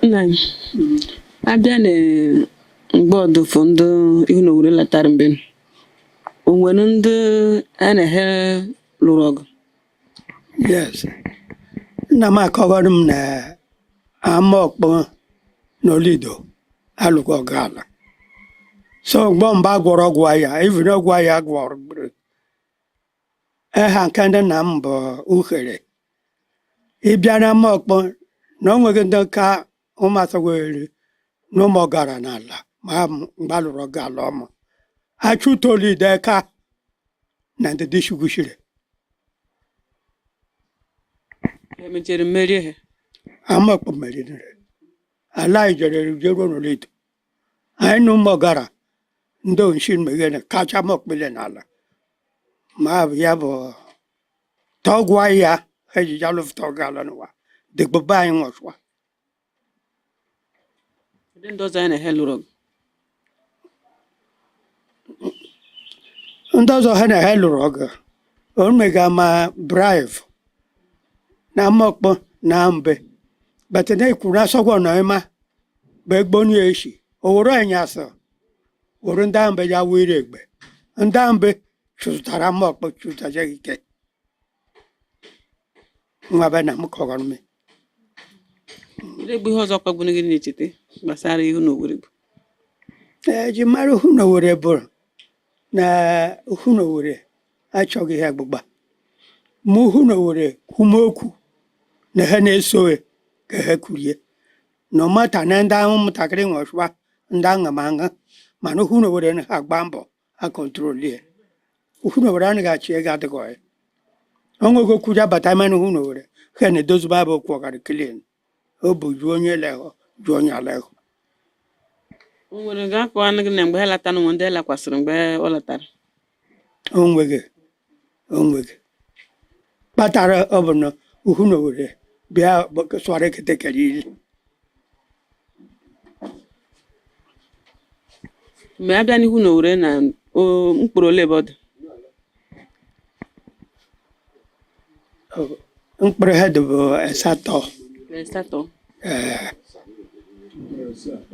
Nna anyị, abịa na mgbe ọdụfụ ndị ihu na Owerri latara mgbe o nwere ndị a na ha lụrụ ọgụ? Yes. Nna m akọwara m na Amaọkpọ na Olido alụghị ọgụ ala. So mgbe mgbe a gwọrọ ọgwụ ahịa, even ọgwụ ahịa gwọrọ gburu. Eha nke ndị nna m bụ Uhere. Ị bịa na Amaọkpọ na o nweghị ndị ka ụmụasọwere na ụmụọgara n'ala ma mgbe a lụrụ ọgụ ala ọma. Achụta Olido eka na ndịda Ishugushire. Emechere merie ha? Amaọkpọ meriri. Ala anyị jere jeruo n'Olido. Anyị na ụmụọgara ndị onshi meghere kacha Amaọkpọ ile n'ala. Ma ya bụ tọgwụ ahịa ejiji alụfụta ọgụ ala n'ụwa dịgbube anyị nwọchụwa. Ndị ndị ọzọ anyị na ha lụrụ ọgụ? Ndị ọzọ ha na ha lụrụ ọgụ, o mega ma bribe na Amaọkpọ na mbe bete na ekwuru na asọgwọ nọ ịma bụ egbo onye eshi o were anyasị were ndị mbe ya were egbe ndị mbe chụtara Amaọkpọ chụtaja ike nwa be na m kọgọrọ m. Olee bụ ihe ọzọ kwagburu gị na-echeta gbasara ihu na Owerri bụ? Eji mara ihu na Owerri bụ na ihu na Owerri achọghị ihe agbụgba ma ihu na Owerri kwume okwu na ha na-eso ka ha kwurie na ọmata na ndị ahụ ụmụntakịrị nwechwa ndị aṅa ma aṅa mana ihu na Owerri ha agba mbọ a control ya. Ihu na Owerri anaghị achị ego adịghị ọyị onwego okwu ji abata ime ihu na Owerri ha na-edozi bụ okwu ọgara clean o bụ juo onye lehụ juo onye alehụ. O nwere ga-akọwa gị na mgbe ha latara nwe ndị ha lakwasịrị mgbe ọ latara? Onweghị, onweghị kpatara ọ bụ na ihu na Owerri bịa sụara eketekere iri. Mgbe a bịa n'ihu na Owerri na mkpụrụ ole ebe ọ dị? Mkpụrụ ha dị bụ asatọ. Asatọ. Ee,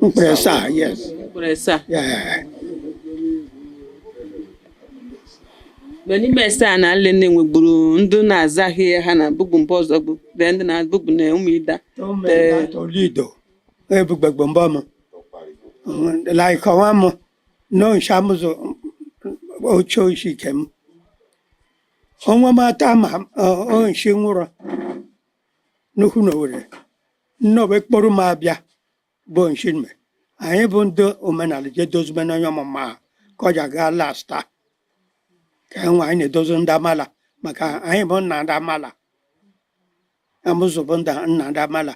mkpụrụ asaa, yes. Mkpụrụ asaa. Yeah. Mgbe n'ime asaa na ale na-enwegburu ndị na-azaghị ha na bugbu mbọ ọzọ bụ dee ndị na bugbu na ụmụ ida. Olido ebugbegbe mbọ m like ọnwa m no nshamụzụ oche oshi ke m onwe m ata ma onshi nwụrụ n'ukwu na Owerri nnọọ kpọrọ m abịa bụ nshime anyị bụ ndị omenala je dozube n'onye ọmụma ha ka ọ ji aga lasta ka enwe anyị na-edozi ndị amala maka anyị bụ nna ndị amala amụzụ bụ nna ndị amala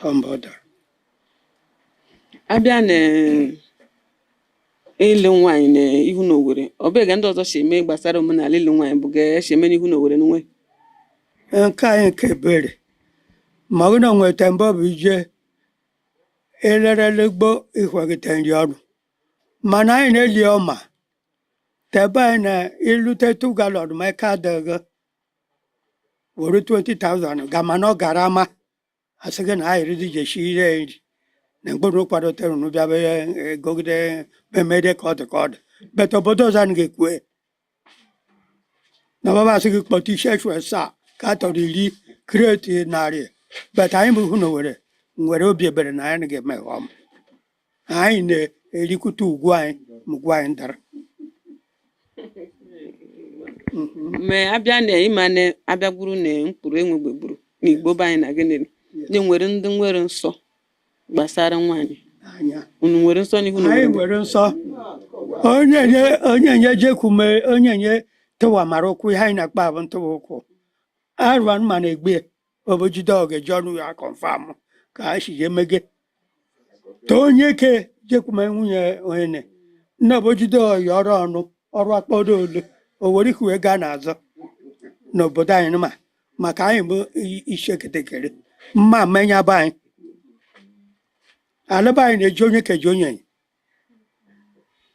ọmbọdọ. Abịa na ịlụ nwaanyị na ihu na Owerri, ọ bụ ga ndị ọzọ si eme gbasara omenala ịlụ nwaanyị bụ ga esi eme n'ihu na Owerri n'onwe? Nke anyị nke ebere ma ọ na nweta mbọ bụ ije elerele gbo ikwegite nri ọnụ mana anyị na-eli ọma tebe anyị na ilute 2 gallon ma eke adịghị were 20,000 ga mana ọ gara ama asị gị na anyị riri jeshi ire nri na mkpụrụ kwadotere unu bịa be egogide bemede ka ọ dị ka ọ dị bet obodo ọzọ anyị ga-ekwe na baba asị gị kpọta isi echu asaa ka a tọrọ iri kreti narị bet anyị bụ hụ na Owerri nwere obi ebere na anyị ga-eme ọma anyị na-erikwute ugwu anyị ma ugwu anyị dara. Mgbe abịa na ịma na abịagburu na mkpụrụ enwegbegburu n'Igbo be anyị na gịnị ndị nwere ndị nwere nsọ gbasara nwaanyị anya unu nwere nsọ n'ihu na anyị Owerri? nwere nsọ onye nye onye nye jekwume onye nye tụwa mara ụkwụ ihe anyị na-akpa bụ ntụwa ụkwụ arụa ma na-egbe obojide ọ ga-eji ọnụ ya confirm ka a si emege ta onye ke jekwume nwunye onye nne obojide ọya ọrụ ọnụ ọrụ akpọdo ole o were ikwuwe gaa n'azụ n'obodo anyị ma maka anyị bụ isi eketekere mma mmenya be anyị ala be anyị na-eji onye keji onye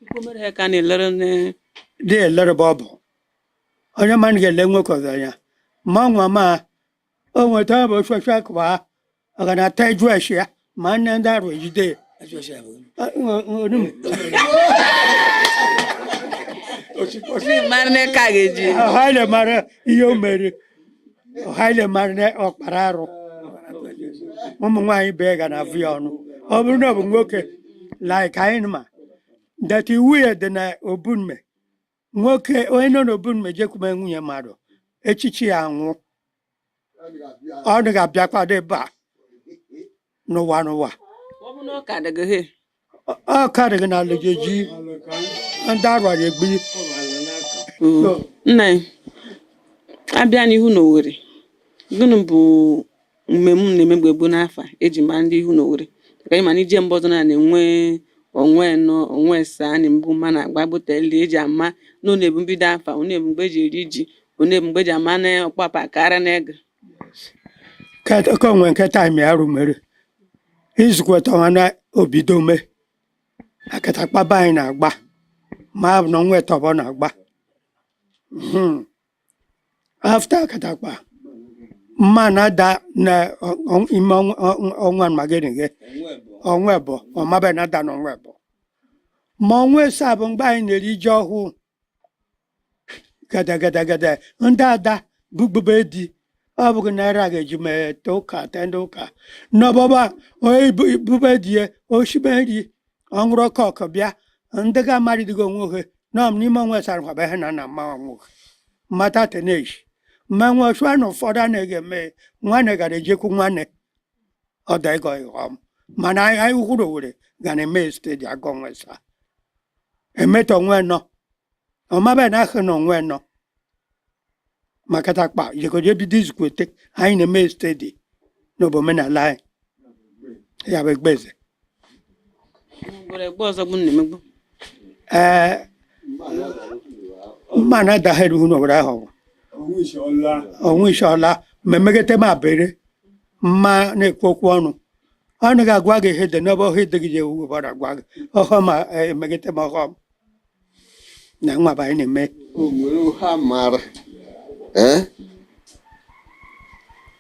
Ikwu mere ha ka a na-elere dị elerebe ọ bụ onye mmadụ ga-ele nwoke ọzọ anya ma nwa ma o nweta bụ oshosho akụba Ọ ga na-ata eju eshi ya ma nne ndị arụ ejide ya. Mara na ka ga-eji. Ọhaile mara ihe o mere. Ọhaile mara na ọkpara arụ. Ụmụ nwaanyị bee ga na avụ ya ọnụ. Ọ bụrụ na ọ bụ nwoke, like anyị ma that iwu ya dị na obunme, nwoke onye nọ n'obunme jekwume nwunye mmadụ, echichi ya anwụ, ọ ga-abịakwado ebe a n'ụwa n'ụwa. Ọ bụ na ọ ka dịghị he. Ọ karịghị na alụjeji ndị arụara egbi. Nna ya, abịa n'ihu n'Owerri, gịnị bụ mmemme na-eme mgbe gboo n'afọ a eji mara ndị ihu n'Owerri? Maka ịma na ije mba ọzọ na na-enwe ọnwa 4, ọnwa 7 na-emegbu mma na-agba gboteli eji ama na ọ na-ebu mbido afọ, ọ na-ebu mgbe eji eri ji, ọ na-ebu mgbe eji ama na ọkpapa kara na ego. Ka onwe nke taịm ya rumere izukweta ọnwa na obido mee akatakpa be anyị na-agba ma bụ na ọnwa etọbọ na-agba. After akatakpa mma na-ada na ime ọnwa magịnị gị ọnwa ebọ ọmabe na-ada n'ọnwa ebọ ma ọnwa ịsaa bụ mgbe anyị na-eri ji ọhụụ gadagada ndị ada bụgbube di. Ọ bụghị naira ga-eji mee te ụka te ndị ụka n'ọbọba onye bube di ya oshibe nri ọṅụrụ ọkọkọ bịa ndị ga-amarịdịgo onwe ha nọ n'ime ọnwa ịsaa kwaba ihe na na mma onwe mata teneji mma nwe ochu na ụfọdụ anaghị eme nwanne gara ejekwu nwanne ọda ịgọ ịghọm mana anyị hụrụ Owerri ga na-eme steeti agọ ọnwa ịsaa emeta onwe nọ ọmabe na ahụ na onwe nọ maka takpa jekoje ebido izukwete anyị na-eme steeti n'obodo omenala anyị ya bụ egbeze. Nwere egbe ọzọ bụ na-emegbu? Ee, mma na adaghị eruhu n'obodo ahụ onwe ishola ma emegete m abere mma na-ekwu okwu ọnụ ọnụ ga-agwa gị ihe dị n'ebe ọhụ dị gị je ewu gbara agwa gị ọhọ ma emegete m ọghọm na nwa bụ anyị na-eme. O nwere ha mara ee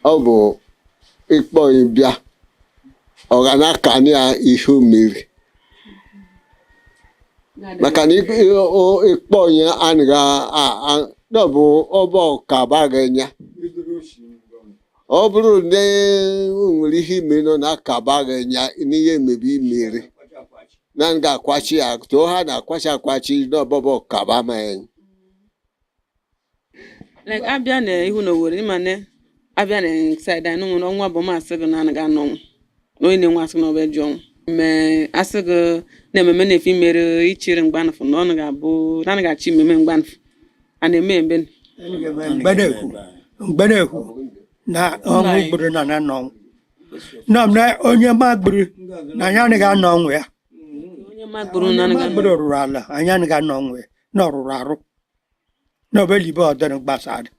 ọ bụ ịkpọ ịbịa ọ ga na-akani ya ihe o mere maka na ịkpọ ya anaghị ọ bụ ọbọ kaba gị nya ọ bụrụ na o nwere ihe ime nọ na akaba gị nya n'ihe emebi imere na nga akwachi ya too ha na-akwachi akwachi n'ọbọbọ kaba ma ya. Like abịa na ihu n'Owerri, ịma na abịa na side anyị nwere ọnwa bụ masị gị na anaghị anọ ọnwụ na onye na-enwe asị na ọbịa ji ọnwụ mee asị gị na ememe na-efe imere ichiri mgbanụfụ na ọ ga-abụ na anaghị achị mmemme mgbanụfụ a na-eme eme. Mgbe na-ekwu na ọnwụ gburu na na ọnwụ nọ m na onye ma gburu na anyị anaghị anọ ọnwụ ya. Onye magburu na Onye anaghị ma anọ. Gburu rụrụ ala anyị anaghị anọ ọnwụ ya na ọ rụrụ arụ na obelibe ọdịrị gbasara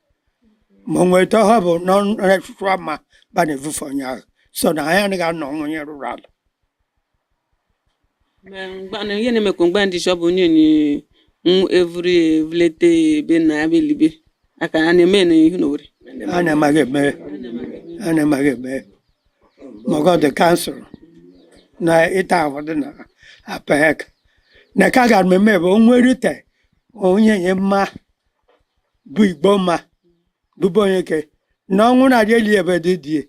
ma o nweta ha bụ n'ọnụ ama ba na-evufe onye ahụ so na anyị anaghị anọ ọnwụ onye rụrụ ala. Ihe na-emekwa mgbe ndị ọ bụ onye enyi evuri evulete ebe na ya bụ elibe aka a na-eme na ihu n'Owerri. A na-amaghị eme, a na-amaghị eme maka ọ dị council na ịta ahụ dị na apek na ka ga mmemme bụ onwerite onye nye mma bụ igbo mma bụbụ onye ke na ọnwụ na-adị eli ebe dị die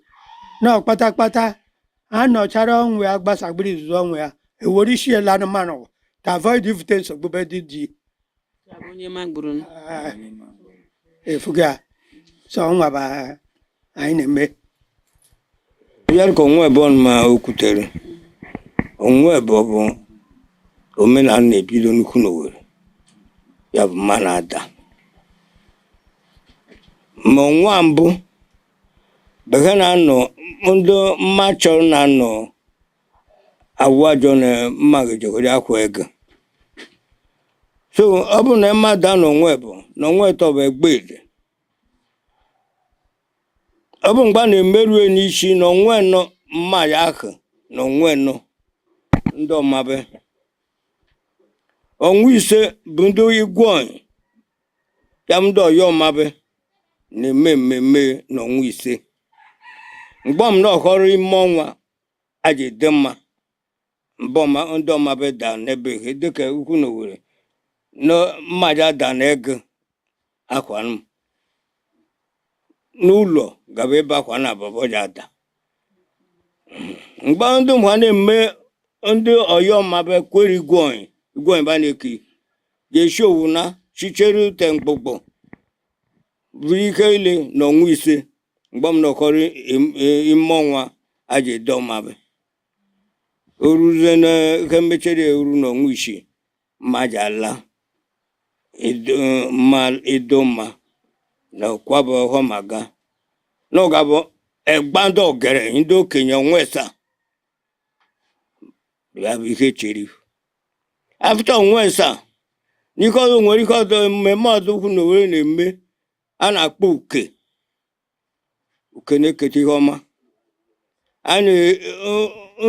na kpatakpata anọchara ọnwụ ya gbasagburu izuzu ọnwụ ya ewere isi ela anụmanụ to avoid ivute nsogbu be dị die. Ya bụ onye magburu. Efuga so ọnwa bụ anyị na-eme. Ya ka onwe ebe ma o kwutere onwe ebe ọ bụ omenala na-ebido nnukwu n'Owerri ya bụ mma na-ada ma ọnwa mbụ bekee na-anọ ndị mma chọrọ na-anọ awụ ajọ na mma gejegoro akwa ego so ọ bụ na mmadụ anọ onwe bụ na onwe tọ bụ egbe ede ọ bụ mgbe a na-emerue n'isi na onwe nọ mma ya ahụ na onwe nọ ndị ọmabe ọnwa 5 bụ ndị igwe ọnyị ya bụ ndị ọyọ ọmabe na-eme mmemme n'ọnwa 5. Mgbe m na ọhọrọ ime ọnwa aji dị mma mbọ ma ndị ọma be da n'ebe ihe dịka ukwu na Owerri na mmaja da na ego akwa m n'ụlọ gaba ebe akwa na abụbọ ji ada. Mgbe ndị mgbe na-eme ndị ọyọ ma be kwere igwe onyi igwe onyi ba na-eki ga-esi owu na chichere ute mkpụkpụ buru ike ile na ọnwa 5 mgbe m nọkọrọ ime ọnwa aji ede ọmabe o ruzie na ihe mechere eru n'ọnwa 6 mmaja ala mma edo mma na kwabụ ọhọmaga na ọ ga-abụ egba ndị ogere ndị okenye ọnwa 7 ya bụ ihe chere after ọnwa 7 n'ike ọzọ nwere ike ọzọ mmemme ọzọ ukwu na Owerri na-eme a na-akpọ uke. Uke na-eketa ihe ọma a na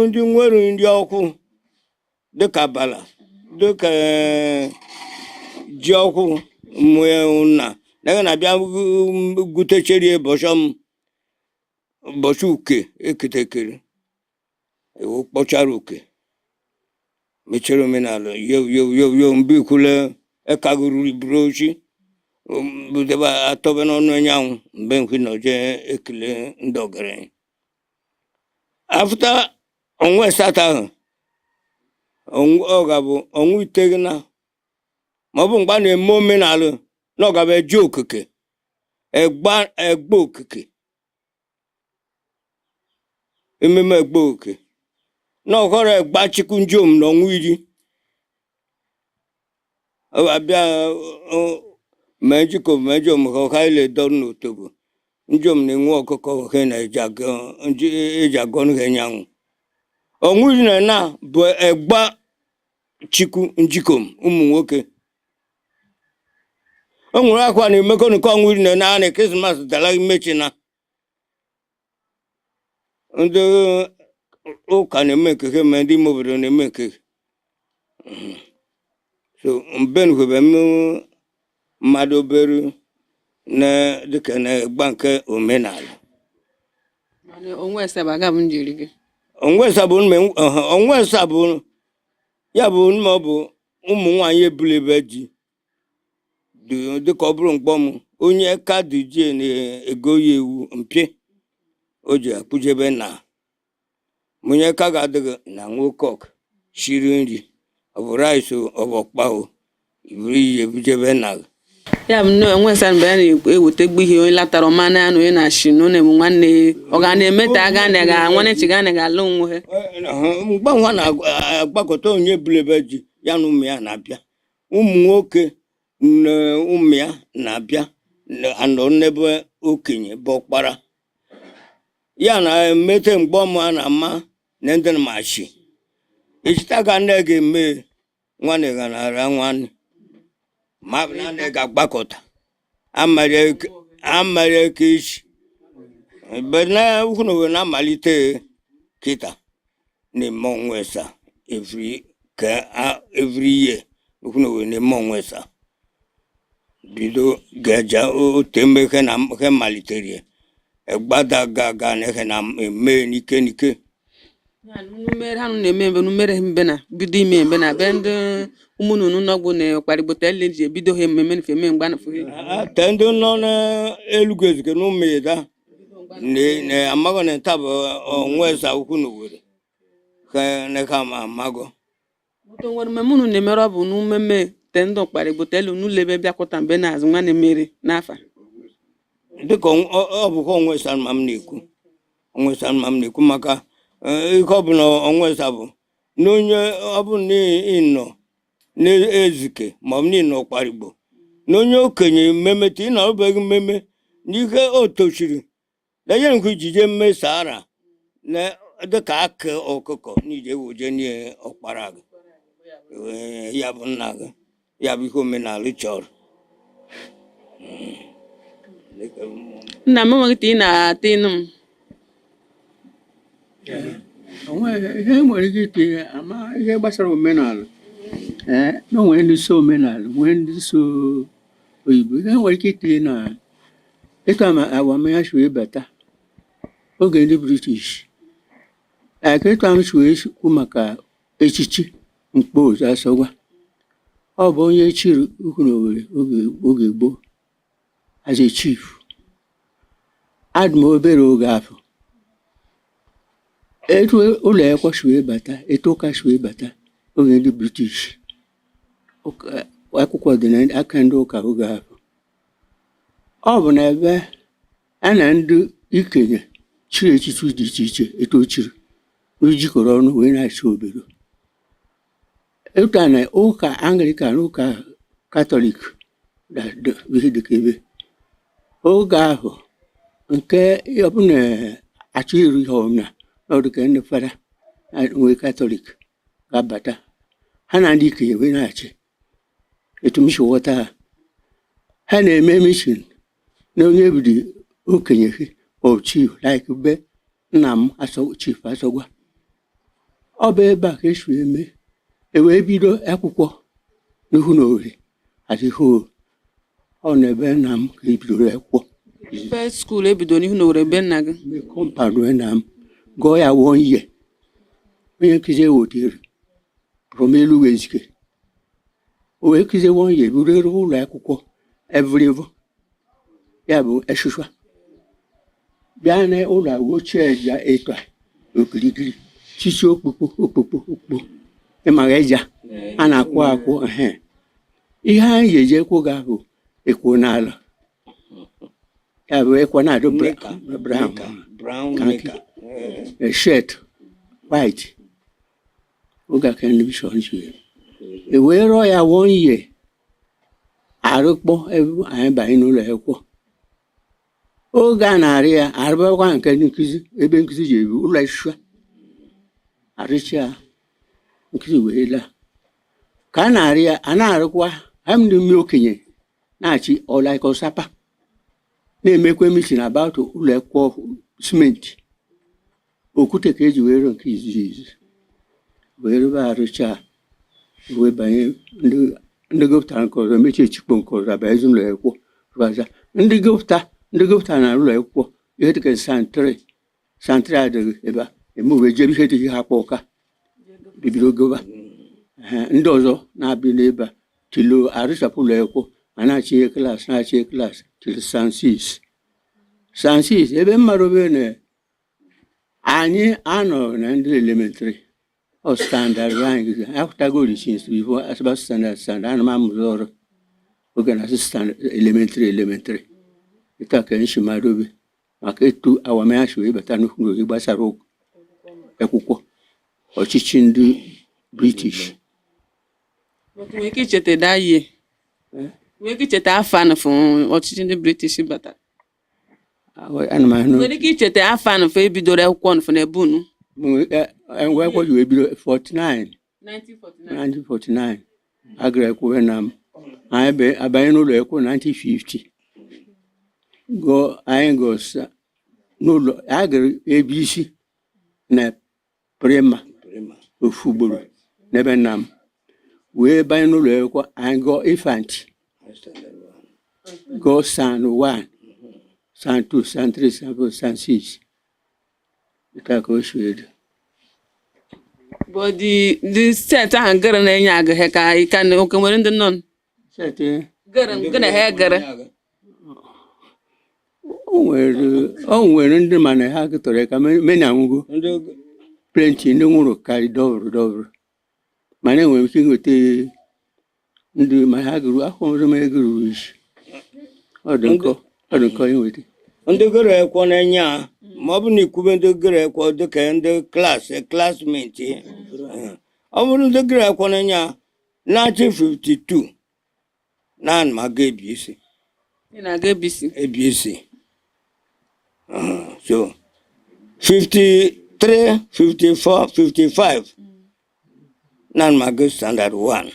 ndị nwere nri ọkụ dịka abala dịka ji ọkụ na na na-abịa gutechere ụbọchị uke eketekere ewu kpọchara uke mechere omenala yo yo yo yo mgbe ikwule ekagoro iburu ochi budebe atọbe n'ọnụ anyanwụ mgbe nkwi na oje ekele ndị ọgaranya. After ọnwa 8 ahụ ọ ga-abụ ọnwa 9 na ma ọ bụ mgbe a na-eme omenala na ọ ga-abụ eje okike egba egba okike ememe egba oke na ọhọrọ egba chukwu njom na ọnwa 10 ọ abịa ma ejikọ ma ejom ha ọha ile dọrọ n'otobo njom na-enwe ọkụkọ ha na-eji agọ nha nyanwụ ọnwa 14 bụ egba chukwu njikom ụmụ nwoke. O nwere akwa na-emekọ nke ọnwa 14 na Krismas dara imechi na ndị ụka na-eme nke ha ma ndị ime obodo na-eme nke ha. So mbenkwebe m mmadụ obere na dịka na-egba nke omenala. Ọnwa 7 bụ aga m njiri gị. Ọnwa 7 bụ ọnwa 7 bụ ya bụ ma ọ bụ ụmụ nwaanyị ebulebe ji dịka ọ bụrụ mkpọm onye ka dị ji na-ego ya ewu mpị o ji akpụjebe na onye ka ga-adịghị na nwoke ọk shiri nri ọ bụ rice ọ bụ ọkpa o iburu iyi ebujebe na ya bụ na ọnwa 7 mgbe a na-eweta egbu ihe onye latara ọma na ya na onye na-achị na ọ na-eme nwanne ọ ga na-eme ta aga na ga nwanne chi ga na ga-alụ onwe ha. Mgbe nwa na-agbakọta onye bulebe ji ya na ụmụ ya na-abịa ụmụ nwoke na ụmụ ya na-abịa anọ n'ebe okenye bụ ọkpara ya na-emete mgbe ọma na-ama na ndị machi echita ga nne ga-eme nwanne ga na-ara nwanne ma bụ na nne ga-agbakọta amara eke ichi ebe na ukwu na obodo na-amalite kịta na-eme ọnwa 7 every year ukwu na obodo na-eme ọnwa 7 bido gaja ote mgbe he malitere egbada ga na he na-eme n'ike n'ike. Numere ha na-eme mbe numere mbe na bido ime mbe na be ndị ụmụnunu n'ọgwụ na ọkparịgbota ele ji ebido ha ememe nfe eme mgbe anafụ ha. Te ndị nọ n'Elugu Ezike na Ụmụida na amago na nta bụ ọnwa 7 ukwu na Owerri na ka amago. Nwere mmemme unu na-emere ọ bụ n'umeme te ndị ọkparịgbota elu n'ụlọ ebe bịakwụta mgbe na-azụ nwa na-emere n'afa. Dịka ọ bụkwa ọnwa 7 ma m na-ekwu ọnwa 7 ma m na-ekwu maka ihe ọ bụla ọnwa 7 bụ na onye ọ bụ na ị nọ n'Ezike ma ọ bụ na ị nọ Ọkparịgbo na onye okenye mmemme ị nọrọbeghị mmemme na ihe o tochiri na ihe nke ijije mmesara na dịka akụ ọkụkọ na ije woje nye ọkpara gị ya bụ nna gị ya bụ ihe omenala chọrọ. Nna m enweghị ị na-ata ịnụ m. Ihe nwere ike itinye ama ihe gbasara omenala na o nwere ndị so omenala nwee ndị so oyibo ihe nwere ike itinye na ịka ma awamya si wee bata Oge ndị British, like etu m si wee kwu maka echichi Mkpọzu Asọgwa, ọ bụ onye chiri ukwu n'Owerri oge gboo as a chief. Adị m obere oge afọ. Etu ụlọ ekwe si wee bata, etu ụka si wee bata oge ndị British, akwụkwọ dị n'aka ndị ụka oge ahụ. Ọ bụ na ebe a na ndị ikenye chiri echichi dị iche iche etu o chiri ndị jikọrọ ọnụ wee na-achị obodo. Etu a na ụka Anglican, ụka Katọlik ihe dịka ebe oge ahụ nke ọbụla achọ iru ihe ọbụla na ọ dịka ndị fada nwee Katọlik ga-abata, ha na ndị ikenye wee na-achị. Etu m si ghọta ha, ha na-eme meeting na onye bidi okenye ma ọ chief, like be nna m Chief Asọgwa. Ọ bụ ebe a ka esi eme e wee bido akwụkwọ n'ihu na Owerri as a whole. Ọ na ebe nna m ka e bidoro akwụkwọ. First school ebido n'ihu na Owerri be nna gị? Compound nna m, gụọ ya one year. Onye nkụzi ewetere from Elugu Ezike, o wee kụzie one year, buru ụlọ akwụkwọ evrivo, ya bụ eshụshwa, bịa n'ụlọ ochie ja etu a okirikiri chichi okpukpo okpukpo okpukpo, ịmaga ịja a na-akwụ akwụ ehe. Ihe anyị ji eje ekwu ga bụ ekwo n'ala, ya bụ ekwo na-adụ brown. Brown. Khaki. Nika. Shirt white. Oge a ka ndị bishọp ji e wee rụọ ya one year, arụkpọ ebe anyị banye n'ụlọ akwụkwọ. Oge a na-arị ya arụbakwa nke ndị nkụzi, ebe nkụzi ji ebi ụlọ ịshụa arịcha nkụzi wee laa. Ka a na-arị ya, a na-arụkwa ha ndị mme okenye na-achị ọlaika ọsapa na-emekwa meeting about ụlọ akwụkwọ. Simenti okwute ka eji wee rụọ nke izizi izizi, wee rụba, arụcha, wee banye. Ndị gụpụtara nke ọzọ mechie echikpo nke ọzọ abanye ụlọ akwụkwọ rụbaza. Ndị gụpụtara na ụlọ akwụkwọ ihe dịka standard 3, standard 3 adịghị ebe a eme, wee jebe ihe dịka ihe akpa ụka bibido gụba. Ehe, ndị ọzọ na-abịa n'ebe a tilo arụchapụ ụlọ akwụkwọ, ma na-achị class, na-achị class till standard 6, standard 6 ebe mmadụ obere na anyị anọ na ndị elementary. Ọ standard anyị apụtago since before asịba standard, standard ana m amụzi ọrụ oge na asị standard elementary, elementary. Etu a ka anyị si mara obe maka etu awamaya si wee bata n'okwu gbasara akwụkwọ ọchịchị ndị British. Nwere ike icheta that year? Nwere ike icheta afọ anụfụ ọchịchị ndị British batara? Ana m anụ. Nwere ike icheta afọ anụfụ ebidoro akwụkwọ nụfụ na ebe unu? Ngwa, akwụkwọ ji wee bido 49. 1949. 1949 agara ekwuwe na m anyị abanye n'ụlọ ekwu 1950. Gụọ anyị gụọ n'ụlọ anyị gara ABC na primary ofu ugboro n'ebe nna m, wee banye n'ụlọ akwụkwọ. Anyị gụọ infant, gụọ standard 1, standard 2, standard 3, standard 4, standard 6. Nke a ka o si wee dị. But the set ahụ gara na-enye agụghị ka ị ka na oke nwere ndị nọ Set. Gara gị na ha gara. O nwere ndị mana ha gụtọrọ ka many anwụgo. Ndị Plenty ndị nwụrụ karị dọbụrụ dọbụrụ, mana enwere m ike inweta ndị ma ha gụrụ akwụkwọ m ego ruru isi. Ọ dị nkọ inweta. Ndị gụrụ ekwo na-enye a, ma ọ bụ na ikwube ndị gụrụ ekwo dịka ndị class, classmate, ọ bụrụ ndị gụrụ ekwo na-enye a 1952 na ana m aga ABC. Ị na-aga ABC? ABC. So 53, 54, 55 na ana m aga standard 1.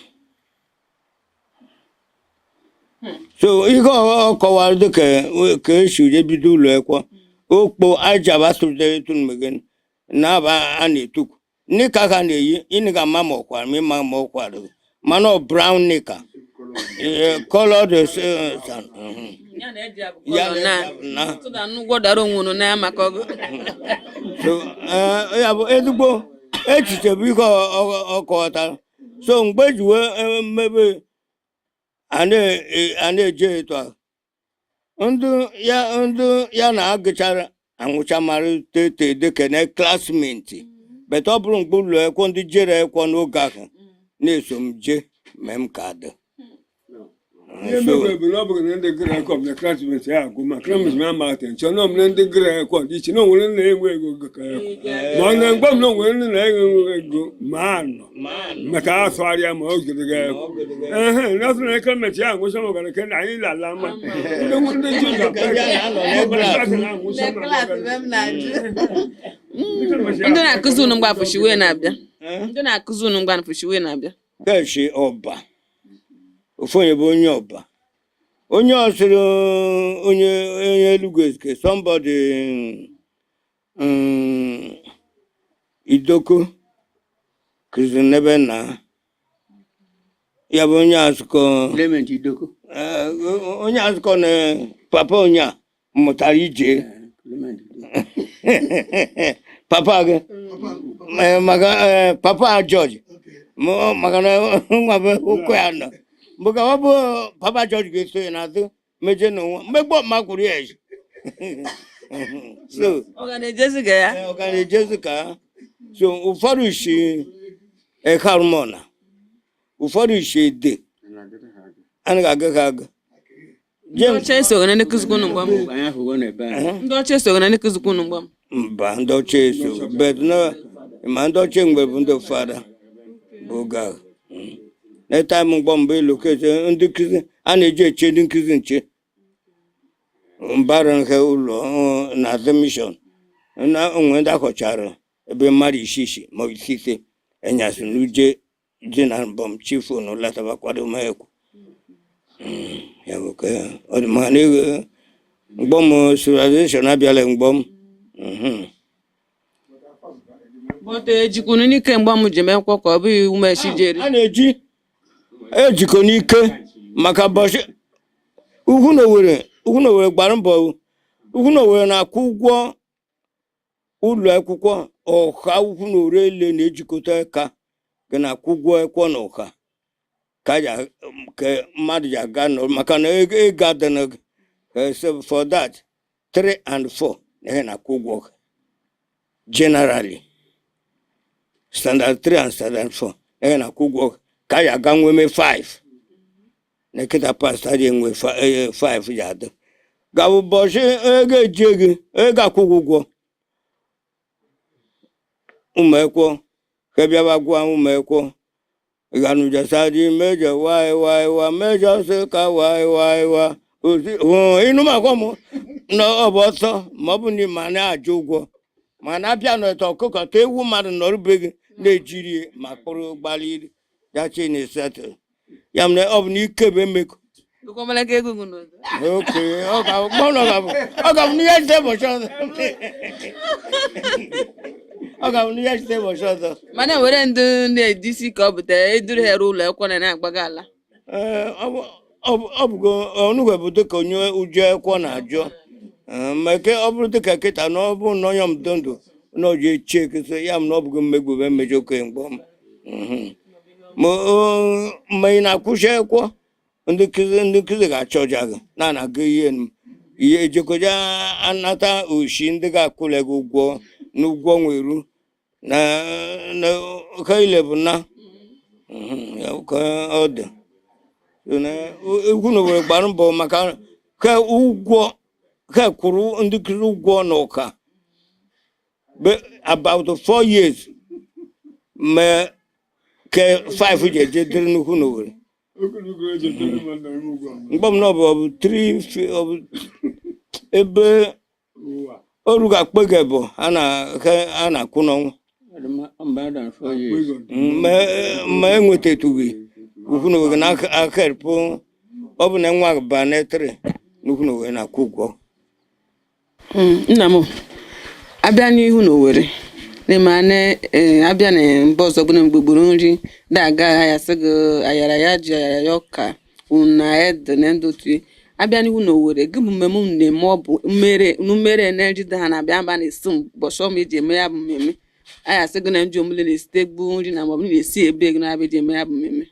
So ihe ọ kọwara dịka ka esi ebido ụlọ ekwo okpo ajaba sụrụtụmegen na-aba a na-etukwu nika ka na-eyi ịnị ga ama ma ọkwara ma ịma ma ọ kwara, mana ọ brown nika. Colored sand. Ya na eji abụ Ya colour na na eji abụ na. So that unu gwọdara onwe unu na ya maka ọgụ. So ya bụ ezigbo echiche bụ ihe ọ kọwatara. So mgbe eji wee mmebe a na-eje etu a, ndị ya na-agụchara anwụcha mara tete dịka na classmate, but ọ bụrụ mgbe ụlọ ekwo ndị jere ekwo n'oge ahụ na-eso m jee mee m ka dị. Ihe mebiri bụ na ọ bụghị na ndị gụrụ ekọ bụ na classmate ya agụ ma classmate ma ama atị nchọ na ọ bụ na ndị gụrụ ekọ dị iche na o nwere ndị na-enwe ego gụkọ ekọ ma ọ na mgbe m na o nwere ndị na-enwe ego ma anọ maka asụgharịa ma ọ gụrụ gị ekọ ehe na asụ na classmate ya agwụcha ma ọgara na anyị lala ma ndị ji ụzọ Ndị na-akụzi unu mgbe afụchi wee na-abịa. Ndị na-akụzi unu mgbe afụchi wee na-abịa. Keshi ọba ofu onye bụ onye ọba onye ọsịrị onye onye Enugu Ezike, somebody Idoko kụziri n'ebe na ya bụ onye asụkọ. Clement Idoko. Onye asụkọ na papa onye a mụtara ije. Clement Idoko. Papa gị. Maka papa George, maka na nwa bụ ụkwụ ya nọ mgbe ka ọ bụ papa George ga-eso ya n'azụ meje n'onwe mgbe gboo ma kwuru ya ezi. So Ọ ga na-ejezi ga ya. Ọ ga na-ejezi ka so ụfọdụ si ekarumona, ụfọdụ si ede anaghị aga ha aga. Ndị James ọcha esoghi na ndị kụzikwa unu mgbe m. Anyị ahụgo n'ebe anyị. Ndị ọcha esoghi na ndị kụzikwa unu mgbe m. Mba, ndị ọcha eso, but no, ma ndị ọcha mgbe bụ ndị fada bụ oge ahụ. Na time mgbe mgbe eloketi ndị nkụzi a na-eji eche ndị nkụzi nche mbara nke ụlọ na admission na onwe ndị akọchara ebe mmadụ isii ma ọ bụ isii enyasị n'uje dị na mbọm chifu na lataba kwado ma ekwu. Ya bụ ka ọ dị maka na ego mgbọm civilization abịala mgbọm. But ejikwunu n'ike mgbe m ji mekwọ ka ọ bụghị umechi jeri. A na-eji ejikọ n'ike maka bọchị ugwu na Owerri. Ugwu na Owerri gbara mbọ. Ugwu na Owerri na-akwụ ụgwọ ụlọ akwụkwọ ọha. Ugwu na Owerri ele na-ejikọta aka ga na-akwụ ụgwọ akwụkwọ na ọha ka mmadụ ji aga nọ maka na ego adịghị. So for that 3 and 4 na ihe na-akwụ ụgwọ generally standard 3 and standard 4 ihe na-akwụ ụgwọ ka ya aga nweme 5 na kịta pasta dị enwe 5 ji adị ga ụbọchị ego eji gị ego akwụghị ụgwọ ụmụ akwụkwọ ka bịaba gwa ụmụ akwụkwọ ganujasadi mejọ wai wai wa mejọ sị ka wai wai wa ozi ịnụ makwa m na ọ bụ ọsọ ma ọ bụ na ma na-ajụ ụgwọ ma na-abịa n'ọtọ ọkụkọ ta ewu mmadụ nọrụbe gị na-ejiri ma kpụrụ gbaliri ya chi na settle ya mere ọ bụ na ike bụ emekọ. Gụkwamalaka ego gị n'ụzọ. Oke ọ ga-abụ ọ ga-abụ n'ihe site ụbọchị ọzọ, ọ ga-abụ n'ihe site ụbọchị ọzọ. Mana were ndị na-edisi ka ọ bụta eduru ha ruo ụlọ akwụkwọ na na-agbaga ala. Ee, ọ bụgo onugbu bụ dịka onye ụjọ ekwo na-ajụ. Ee, ma ke ọ bụrụ dịka kịta na ọ bụ na onye m dị ndụ na ọ ji eche ekesa ya m na ọ bụgo mmegbu bụ emejọ okenye mgbe m. Ma ị na-akwụsị ekwo ndị nkụzi ga-achọ ọja gị na na-aga ihe m ihe ejekọja anata oshi ndị ga-akwụle gị ụgwọ n'ụgwọ nweru na ka ile bụ na ya ka ọ dị. So na egwu na Owerri gbara mbọ maka ka ụgwọ ka kwụrụ ndị nkụzi ụgwọ n'ụka about 4 years ma ke 5 ji eje dịrị nnukwu n'Owerri. Mgbe m na ọ bụ 3 ọ bụ ebe oru ga-akpọ gị bụ a na-akwụ n'ọnwa. About 4 years. Ma enwetatụghị ukwu na Owerri na aka pụ ọ bụ na nwa ba na 3 nnukwu na Owerri na-akwụ ụgwọ. Nna m, abịa n'ihu n'Owerri n'ime na abịa na mba ọzọ bụ na mgbe gburu nri na-aga ahịa ya sị gị ayara ya ji ayara ya ọka. kwuru na ede na ndị otu ya. Abịa n'ihu na Owerri, gị bụ mmemme unu na-eme, ọ bụ mmere numere na njide ha na-abịa mba na-esi ụbọchị ọma eji eme ya bụ mmemme. Anyị asị gị na ndị omule na-esite gbuo nri na maọbụ na-esi ebe gị na-abịa eji eme ya bụ mmemme.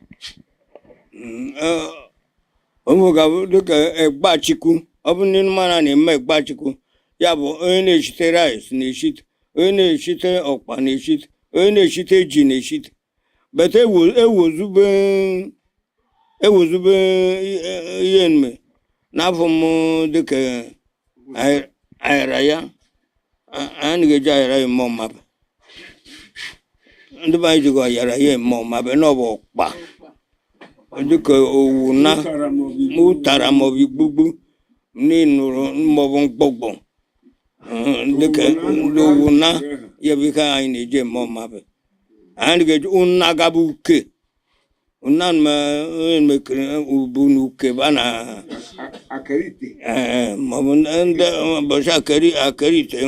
Ụmụ ga-abụ dịka Egbachukwu. Ọ bụ ndị mara na-eme Egbachukwu, ya bụ onye na-eshite rice na-eshite, onye na-eshite ọkpa na-eshite, onye na-eshite ji na-eshite. Bete ewozube ewozube ihe mme n'afọ m dịka ayara ya, anyị ga-eji ayara ya eme ọmaba. Ndị be anyị jikwa ayara ya eme ọmaba na ọ bụ ọkpa dịka owu na ụtara maọbụ igbugbu n'ịnụrụ maọbụ mkpọkpọ dịka ndị owu na ya bụ ihe anyị na-eji eme ọmaba. Anyị ga-eji ụna gaba uke ụna mekere ubu na uke ba na maọbụ ndị ụbọchị akari akarite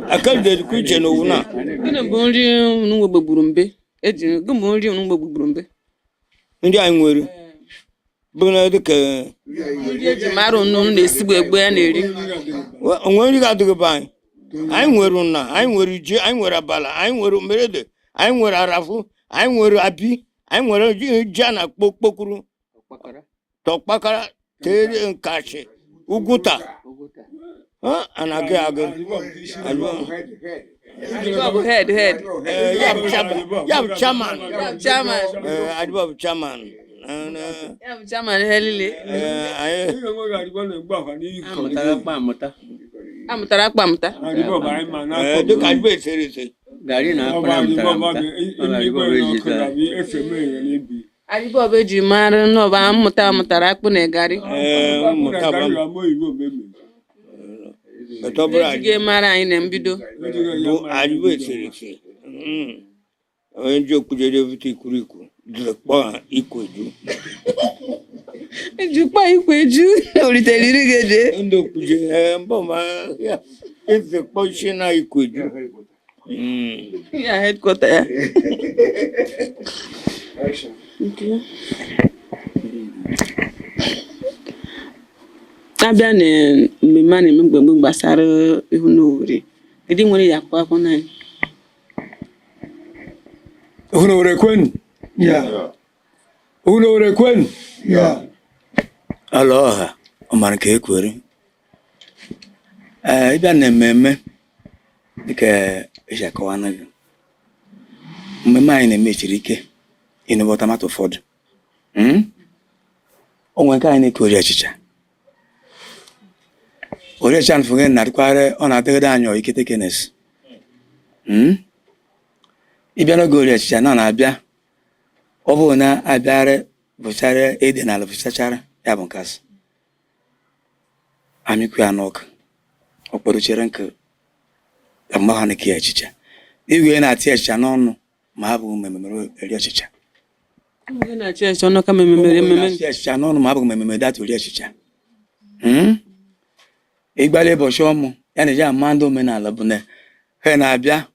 akarite dịkwa iche na owu na. Gịnị bụ nri unu nwegbegburu mbe eji? Gịnị bụ nri unu nwegbegburu mbe? Ndị anyị nwere bụ na dịka nri eji mara unu unu na-esigbu egbe ya na-eri. Onwe nri ga-adịghị be anyị. Anyị nwere ụna, anyị nwere ji, anyị nwere abala, anyị nwere mmerede, anyị nwere arafu, anyị nwere abi, anyị nwere ji ji a na-akpọ kpokuru, tọkpakara, tere nkashi, ugwuta a na-agụ agụ. Ọ bụ head head. Ee, ya bụ chairman, ya bụ chairman. Ya bụ chairman. Ee, Adịbọ bụ chairman. Ya bụ chairman ihe niile. Ee, anyị Amụtara akpa amụta. Amụtara akpa amụta. Ee, dịka Adịbọ esere ese. Gari na akpara amụtara amụta. Ọ na-arịbọ bụ eji taa. Adịbọ bụ eji mara n'ọba mmụta amụtara akpụ na garị. Ee, mmụta bụ etu ọ bụrụ. Ejighị mara anyị na mbido. Bụ Adịbọ esere ese. Onye ji okwujere bute ikwuru ikwu dịrị kpọọ ha ikweju. Ejikwa ikwe ju oritere iri ga-eje. Ndị okwuje, ee, mbọ ma ya eze kpọchie na ikweju. Ya headquarter ya. Okay. Abịa na mmemme a na-eme mgbe mgbe gbasara ihu na Owerri, kedu nwere ya akwụkwọ akwụkwọ na anyị? Unu were kwenu? Ya. Unu were kwenu? Ya. Ala ọha ọ mara ka ekwere. Ee, ịbịa na mmemme dịka esi akọwa gị, mmemme anyị na-eme siri ike ịnụbọta mata ụfọdụ. O nwere nke anyị na-eke ori achịcha. Ori achịcha nfụghe na-adịkwarị, ọ na-adịgide anyị ikete kenes. Ịbịa n'oge ori achịcha na ọ na-abịa, ọ bụrụ na abịarị bụchara ede n'ala bụchachara ya bụ nkasị amịkwu ya n'ọkụ, ọ kpọdochere nke ya mgbe ahụ na-eke achịcha. Igwe na-atị achịcha n'ọnụ ma ha bụ mmemme eri achịcha. Ndị na-achị achị ọnụ kama ememere ememe. Na-atị achịcha n'ọnụ ma abụghị mmemme data ori achịcha. Ịgbalị ụbọchị ọmụ ya na-eji ama ndị omenala bụ na ha na-abịa,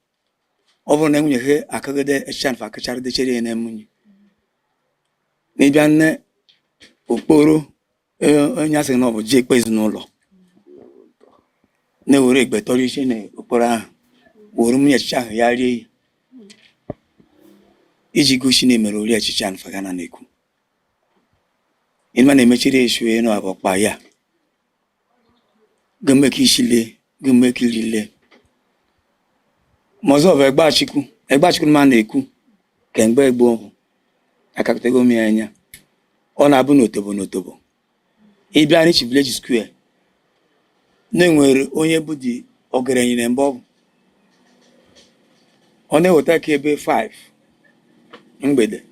ọ bụrụ na nwunye ha akagide achịcha nfa akachara dechere ya na nwunye n'ịbịa nne okporo onye asị na ọ bụ ji ekpe ezinụlọ na-ewere egbe tọrọ isi na okporo ahụ were mmiri achịcha ahụ ya rie ya iji gosi na emere ori achịcha nfa ga na na-ekwu ịma na-emechiri esu na ọkpa ya gome ka isi lee gome ka iri lee. Ma ọzọ bụ Egbachukwu. Egbachukwu ma na-ekwu ka mgbe gboo akakọtago m ya anya, ọ na-abụ n'otobo n'otobo. Ịbịa n'ichi village square na-enwere onye bụ di ọgaranya na mbụ ọ bụ ọ na-eweta ka ebe 5 mgbede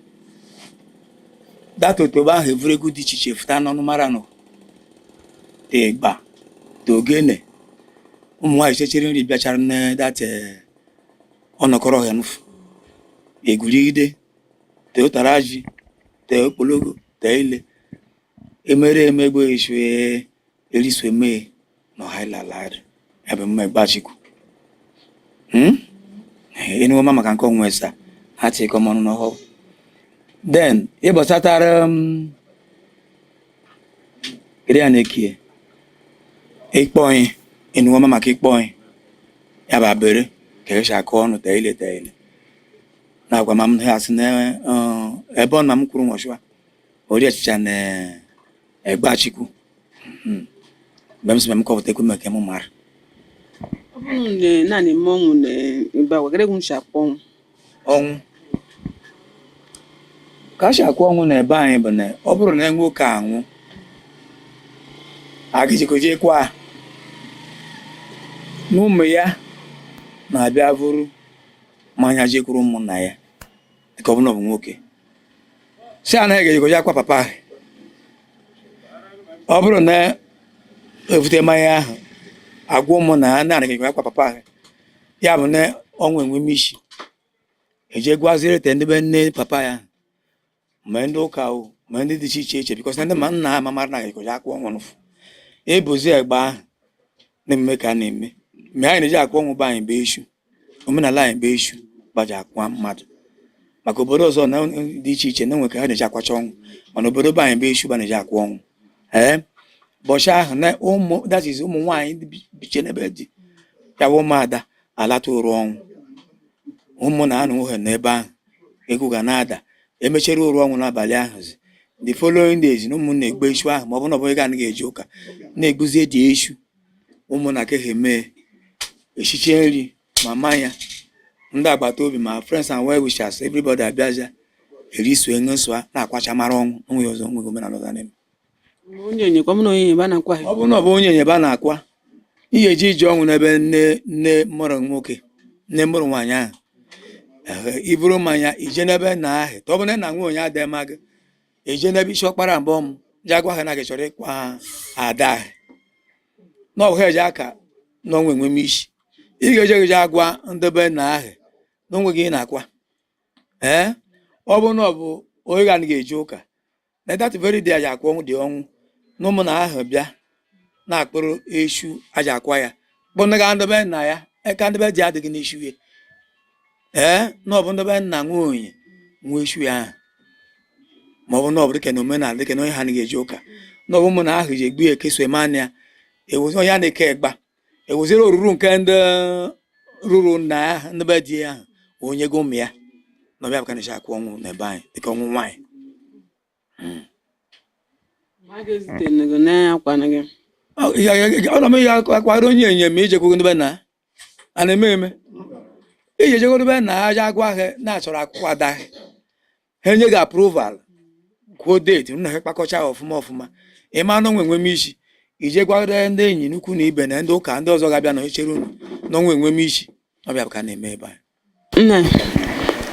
data otobo ahụ evuru egwu dị iche iche fụta n'ọnụ mara nụ te ịgba te ogene. Ụmụ nwaanyị chechere nri bịachara na data ọnọkọrọ ha nụfụ egwurigide te ụtara ji te okpologo te ile emere emegbe esue erisu eme na ọha ilalari ebe mma Egbachukwu. Enuwe maka nke onwe sa ha tịkọ mọnụ n'ọhụụ. Then ihe gbasatara kedu ya na-ekie ịkpọ anyị ịnụọma maka ịkpọ anyị ya bụ abere ka esi akụ ọnụ teile teile na agwa ma m ha asị na ebe ọ na m kwuru nwọchụa ori achịcha na egbachikwu. Mgbe m sị m kọpụta ekwe maka m mara. Ọ bụrụ na naanị eme ọnwụ na ebe a wegara egwu nchi akpọ ọnwụ. Ọnwụ ka a si akwụ ọnwụ na ebe anyị bụ na ọ bụrụ na nwoke anwụ agịjikoje kwa na ụmụ ya na-abịa bụrụ mmanya jekwuru ụmụnna ya, dịka ọ bụrụ na ọ bụ nwoke si anaghị ejikoje akwa papa ahụ. Ọ bụrụ na evute mmanya ahụ agwa ụmụnna ya na anaghị ejikoje akwa papa ahụ, ya bụ na ọnwụ enwe isi eje gwaziere te ndị be nne papa ya, ma ndị ụka o, ma ndị dị iche iche iche, because na ndị ma nna ha ma mara na ejikoje akwa ọnwụ nụfụ ebuzi egbe ahụ na-eme ka a na-eme mgbe anyị na-eji akwa ọnwụ be anyị bụ eshu omenala anyị bụ eshu gbaji akwa mmadụ, maka obodo ọzọ na dị iche iche na enwe ka ha na-eji akwacha ọnwụ, mana obodo be anyị bụ eshu ba na-eji akwa ọnwụ. Ee, bọchị ahụ na ụmụ, that is, ụmụ nwaanyị ndị biche n'ebe dị ya bụ ụmụada alata ụrụ ọnwụ, ụmụ na anụ nwoke n'ebe ahụ egwu ga na-ada emechere ụrụ ọnwụ n'abalị ahụzi. The following days na ụmụnna egbu eshu ahụ, ma ọ bụ na ọ bụghị ga anaghị eji ụka na-egbuzie dị eshu, ụmụnna ka ha eme echiche nri ma mmanya, ndị agbata obi ma friends and well wishers, everybody abịazịa eriso ṅụsụa na-akwacha mara ọnwụ onwe ọzọ onweghị omenala ọzọ a na-eme. Onye enyekwa m na onye ebe a na-akwa Ọ bụrụ na ọ bụ onye enyeba na-akwa ihe eji ije ọnwụ n'ebe nne nne mụrụ nwoke, nne mụrụ nwaanyị ahụ. Ehe, iburu mmanya ije n'ebe nna ahụ, ta ọ bụ na nna nwa onye adịghị mma gị eje n'ebe isi ọkpara mbọ m je agwa ha na gị chọrọ ịkwa ada ahụ na ọ bụ ha eje aka n'ọnwa enwe m isi ị ga-eje gị je agwa ndị be nna ahụ na onwe gị ị na-akwa. Ee, ọ bụrụ na ọ bụ onye ga anaghị eje ụka na that very day aja akwa ọnwụ dị ọnwụ na ụmụ na ahụ bịa na-akpụrụ eshu aja akwa ya bụ ndị ga ndebe nna ya eka ndebe dị adịghị n'eshu ya. Ee, na ọ bụ ndebe nna nwa onye nwe eshu ya ahụ, ma ọ bụ na ọ bụ dịka na omenala dịka na onye ha anaghị eje ụka na ọ bụ ụmụ na ahụ ji egbu ya ekeso eme anya ewuzi onye a na-eke egba ewuziri oruru nke ndị ruru nna ya ndị be di ya ahụ onye go ụmụ ya na ọbịa bụ ka na-eji akwụ ọnwụ n'ebe anyị dịka ọnwụ nwaanyị. Ma a ga-ezite gị na akwa na gị. Ọ na m ya akwara onye enye ma ijekwu ndị be na a na-eme eme iji ejekwu ndị be na aja agwa ha na-achọrọ akwụkwọ ada ha enye gị approval kwuo date nna ha kpakọcha ọfụma ọfụma ịma na onwe enwe m isi ije gwara ndị enyi n'ukwu na ibe na ndị ụka ndị ọzọ ga-abịa na echere unu na onwe enwe m isi ọbịa bụ ka a na-eme ebe anyị. Nna,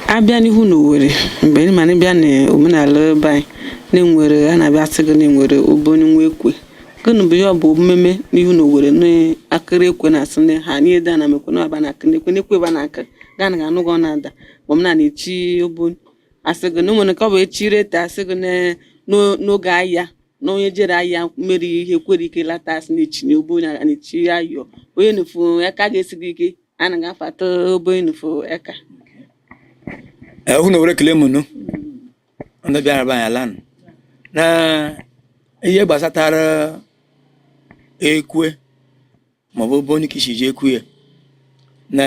abịa n'ihu n'Owerri mgbe ị ma na ịbịa n'omenala ebe anyị na-enwere a na-abịa sị gị na-enwere obonye nwa ekwe gịnị bụ ya ọ bụ mmemme n'ihu n'Owerri na-akịrị ekwe na-asị na ha niile da na mekwe na aba na-akị na ekwe na ekwe ebe na-akị gaa na ga-anụ gị ọ na-ada ma m na na-echi obonye asị gị na o nwere nke ọ bụ echi reta asị gị n'oge ahịa na onye jere ahịa mere ihe kwere ike lata asị na-echi na obonye a na-echi ayọ onye nufu aka ga-esi gị ike a na ga-afata obonye nufu eka. Ehụ na were kele mụnụ ndị bịara be anyị ala nụ. Na ihe gbasatara ekwe maọbụ obonye ka isi ji ekwu ya na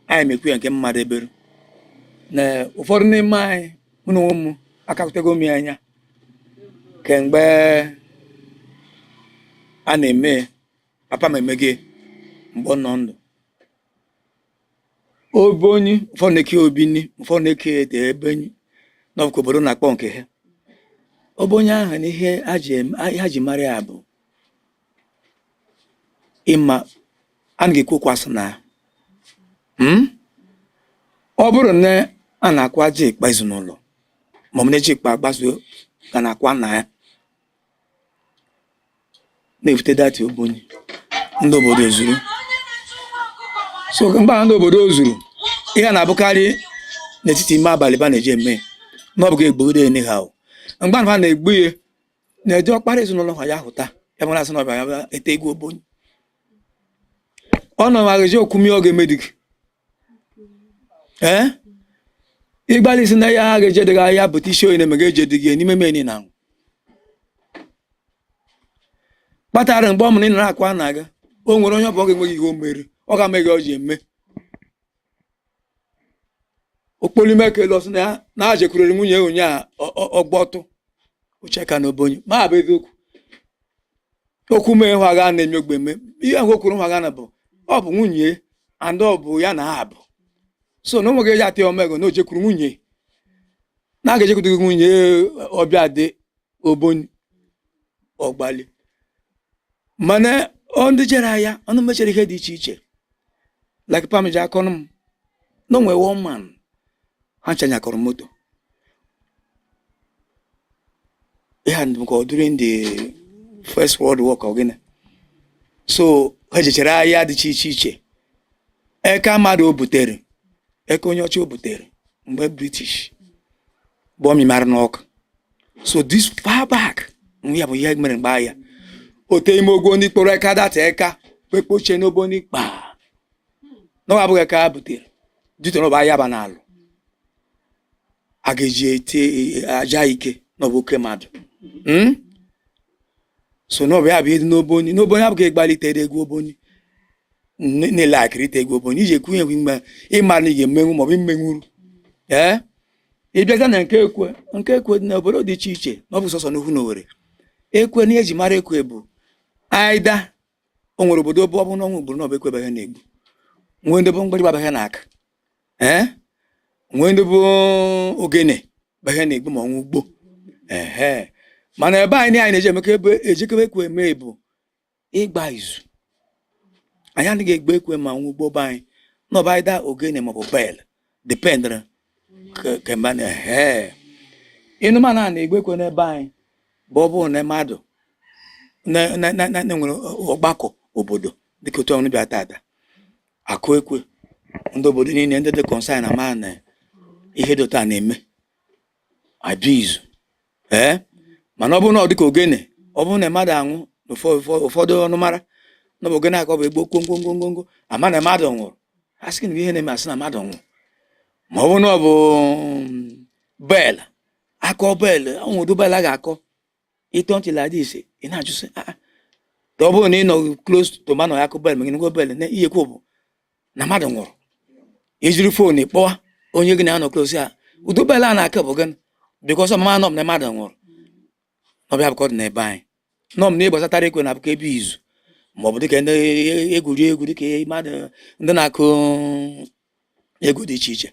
anyị mekwu ya nke mmadụ ebere na ụfọdụ n'ime anyị mụ na onwe m akakutego m ya anya kemgbe a na-eme papa m emege mgbe ọ nọ ndụ obonyi ụfọdụ na-eke obini, ụfọdụ na-eke ete ebenyi n'ọbụkwa obodo na-akpọ nke ha obonyi ahụ na ihe ha ji mara ya bụ ịma a na-ekwu kwasị na ọ bụrụ na a na-akwa ji ịkpa ezinụlọ ma ọ bụ na eji ịkpa gbazuo ka na-akwa nna ya na-ebute dati obonyi ndị obodo zuru so mgbe ahụ ndị obodo zuru ihe a na-abụkarị n'etiti ime abalị ba na-eji eme na ọ bụghị egbugide ene ha o mgbe ahụ ha na-egbu ya na-eji ọkpara ezinụlọ ha ya hụta ya bụ na asị na ọbịa ya bịa ete egwu obonyi ọ nọ ma eji okwumi ọ ga-emedik ee Ịgbalị si na ya ga-eje dịghị ahịa bute isi oyi na emega eje dịghị n'ime meni na anwụ kpatara mgbe ọ mụrụ ị nara akwa na-aga o nwere onye ọ bụ ọ ga-enweghị ihe o mere ọ ga-ama gị ọ ji eme okpolime ka elu ọsị na ya na a jekwurere nwunye ya ụnyaahụ ọgbọtụ uche ka na obonye ma abụ eziokwu okwu mee hụ aga na-eme ogbe eme ihe ahụ o kwuru hụ aga na bụ ọ bụ nwunye and ọ bụ ya na ha bụ so na onweghị eji atị omego na o jekwuru nwunye na a ga-ejekwudoghị nwunye ọbịa dị obonye ọgbali mana ọ ndị jere ahịa ọnụ mechara ihe dị iche iche like pam ji akọnụ m na onwe one man ha chanyakọrọ moto ihe a nke during the First World War ka ọ gịnị so ha jechara ahịa dị iche iche iche eka mmadụ o butere eka onye ọcha o butere mgbe British bụ ọmịmara n'ọkụ so this far back ya bụ ihe mere mgbe ahịa ote ime ogo ndị kpọrọ eka data eka kpekpochie n'obo ndị kpaa n'ọwa abụghị eka ha butere dute n'ọba ahịa ba n'alụ a ga-eji ete aja ike n'ọbụ oke mmadụ. So n'ọbụ ya bụ ihe dị n'obonyi n'obonyi abụghị ịgbalite egwu obonyi na-ele akịrịta egwu obonyi iji ekwu ekwu mgbe ịma na ị ga-emenwu maọbụ imenwuru ee ịbịaza na nke ekwe nke ekwe dị n'obodo dị iche iche na ọ bụ sọsọ n'ukwu n'Owerri ekwe na eji mara ekwe bụ aida o nwere obodo bụ ọ bụ n'ọnwa ugboro na ọ bụ ekwe bụ na-egbu nwee ndị bụ mgbịrịgba bụ na-aka ee nwee ndị bụ ogene bụ ihe na-egbu ma ọnwụ ugbo ehe mana ebe anyị anyị na-eji emeka ebe ejekebe ekwe eme bụ ịgba izu anyị anaghị egbe ekwe ma ọnwụ ugbo be anyị n'ọba anyị da ogene maọbụ bell dependere kemgbe na ehe ịnụmanụ a na-egbe ekwe n'ebe anyị bụ ọ bụrụ na mmadụ na nwere ọgbakọ obodo dịka otu ọnụ bịa tata akụ ekwe ndị obodo niile ndị dị concern na ma na ihe dị otu a na-eme abịa izu ee mana ọ bụrụ na ọ dịka ogene ọ bụrụ na mmadụ anwụ na ụfọdụ ọnụmara na ọ bụ ogene aka ọ bụ egbo gwongwongwongwo ama na mmadụ nwụrụ a sị na ihe na-eme asị na mmadụ nwụrụ ma ọ bụrụ na ọ bụ bell akọ bell ọnwụdụ bell a ga-akọ ịtọ ntị like this ị na-ajụ sị ah ọ bụrụ na ị nọ close to manọ ya akụ bell ma gị nụgo bell na ihe kwu bụ na mmadụ nwụrụ ejiri phone kpọwa onye gị na-anọ close ya ụdị bell a na-akụ bụ gịnị because ọmama anọ m na mmadụ nwụrụ n'ọbịa bụ ka ọ dị n'ebe anyị nọ m na ịgbasatara ekwe na abụkọ ebe izu maọbụ dịka ndị egwuregwu dịka mmadụ ndị na-akụ egwu dị iche iche.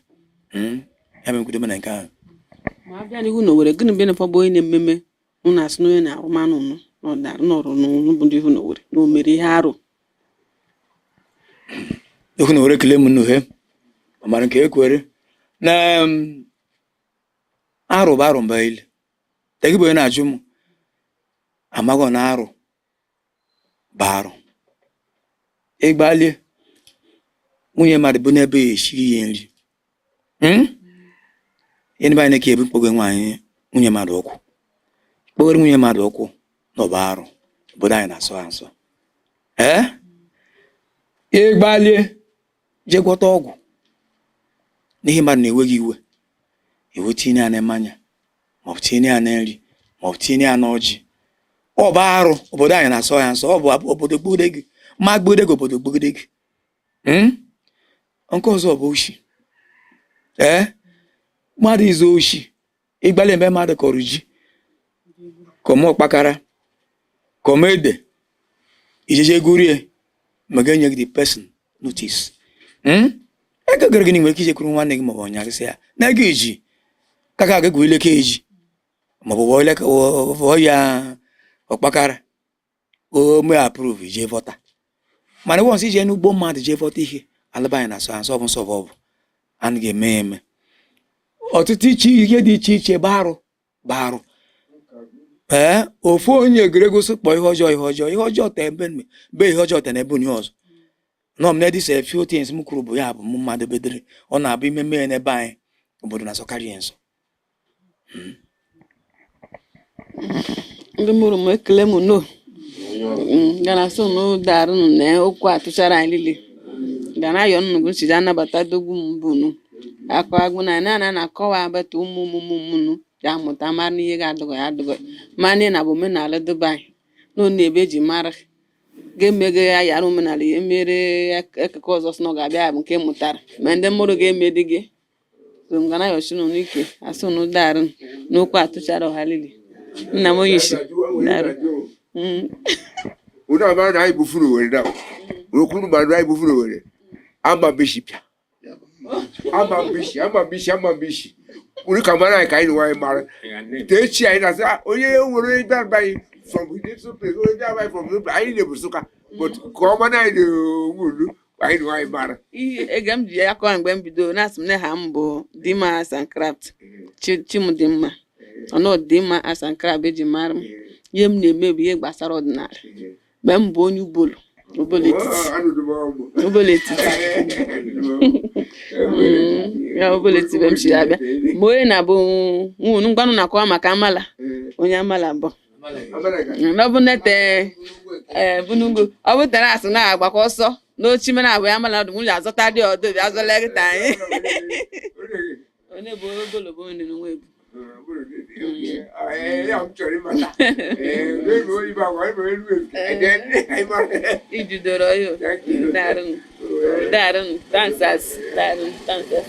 Ya mere nkwudo na nke ahụ. Ma abịa n'ihu na Owerri gịnị bụ ịnụfọ bụ onye na-ememe unu asị na onye na-arụmanụ unu n'ọrụ n'unu bụ ndị ihu na Owerri na o mere ihe arụ? Ihu na Owerri ekele m nnuhe mara nke ekwere na arụ bụ arụ mba ile tegi bụ onye na-ajụ m amaghọ na arụ bụ arụ ịgbalie nwunye mmadụ bụ n'ebe ya eshiri ya nri. Ihe ndị be anyị na-eke ebu mkpọghe nwaanyị nwunye mmadụ ụkwụ kpọghere nwunye mmadụ ụkwụ na ọ bụ arụ obodo anyị na-asọ ha nsọ ee ịgbalie jee gwọta ọgwụ n'ihi mmadụ na-ewe gị iwe iwe tinye ya na mmanya maọbụ tinye ya na nri maọbụ tinye ya n'ọjị ọ bụ arụ obodo anyị na-asọ ya nsọ ọ bụ obodo gbugide gị ma gbugide gị obodo gbugide gị. Nke ọzọ bụ oshi ee mmadụ izu oshi ịgbalị eme mmadụ kọrọ ji kọma ọkpakara kọma ede ijeje gurie ma ga-enye gị the person notice. Ego gịrị gịnị nwere ike ijekwuru nwanne gị maọbụ ọnya gị sị ya na ego eji ka ga aga ileke eji maọbụ vọọ ya ọkpakara o mee approve jee vọta mana once ije n'ugbo mmadụ jee vọta ihe alaba anyị na-asọ nsọ bụ nsọ bụ ọ bụ anaghị eme ya eme ọtụtụ iche ihe dị iche iche bụ arụ bụ arụ ee ofu onye egwuregwu sị kpọọ ihe ọjọọ ihe ọjọọ ihe ọjọọ te ebe be ihe ọjọọ te na ebe onye ọzọ nọ m na this a few things m kwuru bụ ya bụ m mmadụ bedere ọ na-abụ ime mee n'ebe anyị obodo na-asọkarị ya nsọ. Ndị mụrụ m ekele m no ga na so nu darụ na okwu atụchara anyị niile ga na ayọ nnukwu nsi anabata dogbu m bụ nu Akọ agwụ na na na na-akọwa abata ụmụ ụmụ ụmụ ụmụ unu ya amụta mara na ihe ga-adụgọ ya adụgọ ma na na bụ omenala dịbe anyị na ọ na-ebe eji mara ga-emeghe ya yara omenala ya emere akụkụ ọzọ sị na ọ ga-abịa ya bụ nke mụtara ma ndị mụrụ ga-eme dị gị so m ga na yọchi unu n'ike asị unu darụ n'okwu atụchara ọha lili nna m onye isi darụ. Unu amara na anyị bụ furu Owerri na okwu mara na anyị bụ furu Owerri ama bishi pịa ama bishi ama bishi ama bishi unu ka mara anyị ka anyị nwe anyị mara te echi anyị na-asị "Ah, onye nwere onye bịara anyị from this place onye bịara anyị from this place anyị na-ebu Nsụka but ka ọ mara anyị na unu anyị nwe anyị mara." Ihe ege m ji ya kọwa mgbe m bidoro na-asị m na ha m bụ Dima Arts and Craft Chimdimma ọnụ Dima Arts and Craft eji mara m. Ihe m na-eme bụ ihe gbasara ọdịnala mgbe m bụ onye ubolo ubolo etiti. Anụrụ m ọmụ. Ubolo etiti. Ya ubolo etiti be m si abịa ma onye na-abụ nwunu mgbanụ na-akọwa maka amala onye amala bụ n'ọbụ nete ee bunungo ọ bụ tere asị na-agbakọ ọsọ n'ochi mere abụ ya amala ọdụ nwunye azọta dị ọdụ bịa azọla kịta anyị onye bụ obolo bụ onye nwe ebu. Ijidoro ya. Thank you. Darun darun dancers darun dancers.